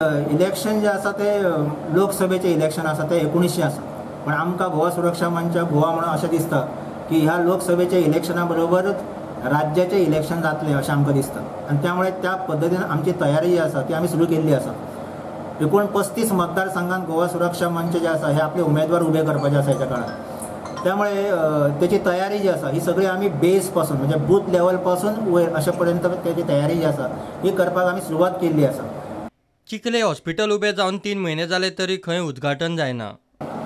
Election जे आसा ते लोकसभेचें election आसा ते 19 आसा, पण आमकां गोवा सुरक्षा मंच गोवा म्हणून अशें दिसता की ह्या लोकसभेच्या इलेक्शना बरोबरच राज्याचें इलेक्शन जातलें अशें आमकां दिसता आनी त्यामुळे त्या पद्दतीन आमची तयारी जी आसा ती आमी सुरू केल्ली आसा. एकूण 35 मतदारसंघात गोवा सुरक्षा मंच जे आसा हे आपले उमेदवार उबे करपाचे आसा ह्या काळात. त्यामुळे त्याची तयारी जी आसा ही सगळी आमी बेस पासून म्हणजे बूथ लेवल पासून वयर अशे पर्यंत त्याची तयारी जी आसा ही करपाक आमी सुरवात केल्ली आसा. चिखले हॉस्पिटल उबे जावन 3 म्हयने जाले तरी खंय उद्घाटन जायना.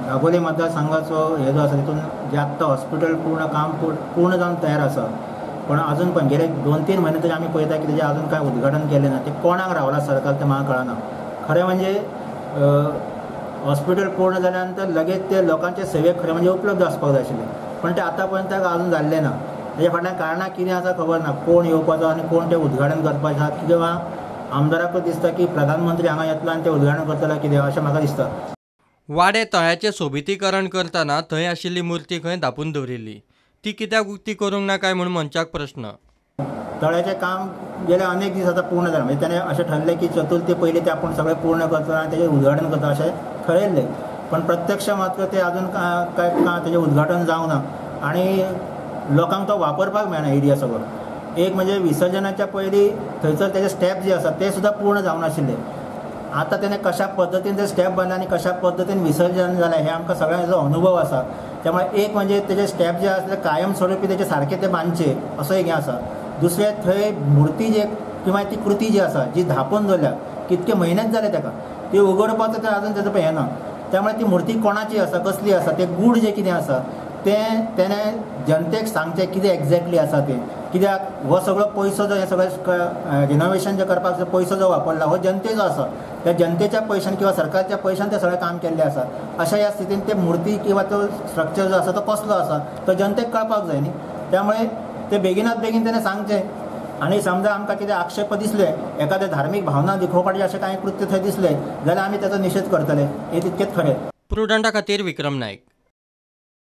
दाबोली मतदारसंघाचो हे जो आसा तितून जे आत्तां हॉस्पिटल पूर्ण काम पूर्ण जावन तयार आसा, पण अजून पण गेले 2-3 म्हयने तरी आमी पळयता की तेजें अजून कांय उद्घाटन केलें ना. ते कोणाक रावला सरकार तें म्हाका कळना. खरें म्हणजे हॉस्पिटल पूर्ण जाल्या नंतर लगेच ते लोकांचे सेवेक खरें म्हणजे उपलब्ध आसपाक जाय आशिल्लें, पण ते आतां पर्यंत अजून जाल्लें ना. तेज्या फाटल्यान कारणां कितें आसा खबर ना. कोण येवपाचो आनी कोण तें उद्घाटन करपाचें आसा किंवा आमदाराकूच दिसता की प्रधानमंत्री हांगा येतलो आनी तें उद्घाटन करतलो कितें अशें म्हाका दिसता. वाडे तळ्याचें सोबितीकरण करतना थंय आशिल्ली मूर्ती खंय धापून दवरिल्ली, ती कित्याक उक्ती करूंक ना काय म्हूण मंचाक प्रश्न. तळ्याचें काम गेले अनेक दीस आतां पूर्ण जालें, म्हणजे ताणें अशें ठरलें की चतुर्थी पयलीं तें आपूण सगळें पूर्ण करतलो आनी तेजें उद्घाटन करता अशें ठरयल्लें, पण प्रत्यक्ष मात्र तें अजून काय तेजें उद्घाटन जावंक ना आनी लोकांक तो वापरपाक मेळना एरिया सगळो. एक म्हणजे विसर्जनाच्या पयलीं थंयसर तेजे स्टेप जे आसा ते सुद्दां पूर्ण जावंक नाशिल्ले. आतां तेणें कशा पद्दतीन ते स्टेप बांदले आनी कशा पद्दतीन विसर्जन जालें हें आमकां सगळ्यांचो अनुभव आसा. त्यामुळे एक म्हणजे तेजे स्टेप जे आसले कायम स्वरुपी तेजे सारके ते बांदचे असो एक हें आसा. दुसरें थंय मूर्ती जे किंवा ती कृती जी आसा जी धापून दवरल्या कितके म्हयनेच जाले ताका ती उगडपाचो ते अजून तेजो हें ना. त्यामुळे ती मूर्ती कोणाची आसा कसली आसा तें गूढ जें कितें आसा तें तेणें जनतेक सांगचें कितें एग्जॅक्टली आसा तें. कित्याक हो सगळो पयसो जो हें सगळें रिनोवेशन जें करपाक जो पयसो जो वापरला हो जनतेचो आसा. त्या जनतेच्या पयशान किंवा सरकारच्या पयशान तें सगळें काम केल्लें आसा. अशा ह्या स्थितीन ते मूर्ती किंवा तो स्ट्रक्चर जो आसा तो कसलो आसा तो जनतेक कळपाक जाय न्ही. त्यामुळे ते बेगिनात बेगीन तेणें सांगचें आनी समजा आमकां कितें आक्षेप दिसले एखादें धार्मीक भावना दाखोवपाचें अशें कांय कृत्य थंय दिसलें जाल्यार आमी ताचो निशेध करतले, हें तितकेंच खरें. प्रुडंटा खातीर विक्रम नायक.